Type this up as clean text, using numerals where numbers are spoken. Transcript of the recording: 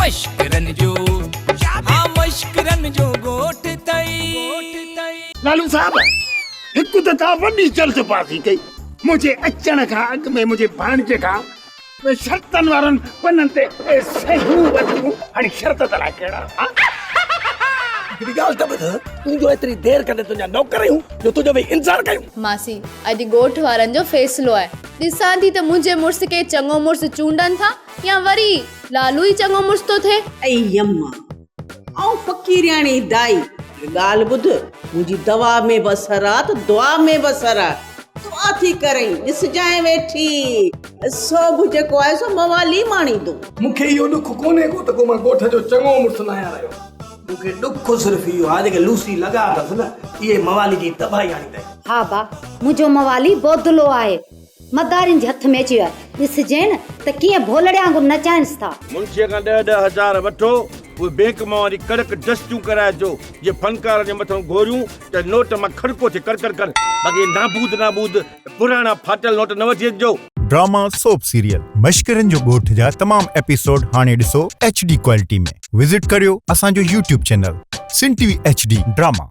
مشڪرن جو ها مشڪرن جو ڳوٺ ٿئي. لالو صاحب هڪ ته توهان وڏي جلد بازي ڪئي منهنجي اچڻ کان اڳ ۾ منهنجي ڀاڻيجي کان شرطن وارن پنن تي صحيحون ورتيون هاڻي شرط ته لاء ڪهڙا ها. هڪڙي ڳالهه ته ٻڌ تون جو ايتري دير ڪندين تنهنجا نوڪر آهيون جو تنهنجو ويهي انتظار ڪيون. ماسي اڄ ڳوٺ وارن جو فيصلو آهي ڏسان ٿي ته منهنجي مڙس کي چڱو مڙس چونڊن ٿا يا وري لالو ئي چڱو مڙس ٿو ٿئي. اي يما! آئون فقيرياڻي دائي، پر ڳالهه ٻڌ، منهنجي دوا ۾ به اثر آ ته دعا ۾ به اثر آ. دعا ٿي ڪرئين، ڏسجانء ويٺي، سوڀ جيڪو آهي سو موالي ماڻيندو. مون کي اهو ڏک ڪونهي ڪو ته ڪو مان ڳوٺ جو چڱو مڙس ناهيان رهيو. مون کي ڏک صرف اهو آهي جيڪي لوسي لڳا اٿس نه، اهي موالي جي تباهي آڻيندائين. ها با، منهنجو موالي بودلو آهي. مدارين جي هٿ ۾ اچي ويو آهي. ڏسجين ته ڪيئن ڀولڙي وانگر نچائينس ٿا. منشيء کان ڏهه ڏهه هزار وٺو، اهي بينڪ مان وڃي ڪڙڪ دستيون ڪرائي اچو، جي فنڪارن جي مٿان گهوريون ته نوٽ مان کڙڪو ٿئي ڪڙ ڪڙ ڪڙ، باقي نابود نابود پراڻا ڦاٽل نوٽ نه وٺي اچجو. ڊراما سوپ سيريل مشڪرن جو ڳوٺ جا تمام ايپيسوڊ هاڻي ڏسو ايڇ ڊي ڪوالٽي ۾ وزٽ ڪريو اسان جو YouTube channel Sindh T V H D drama.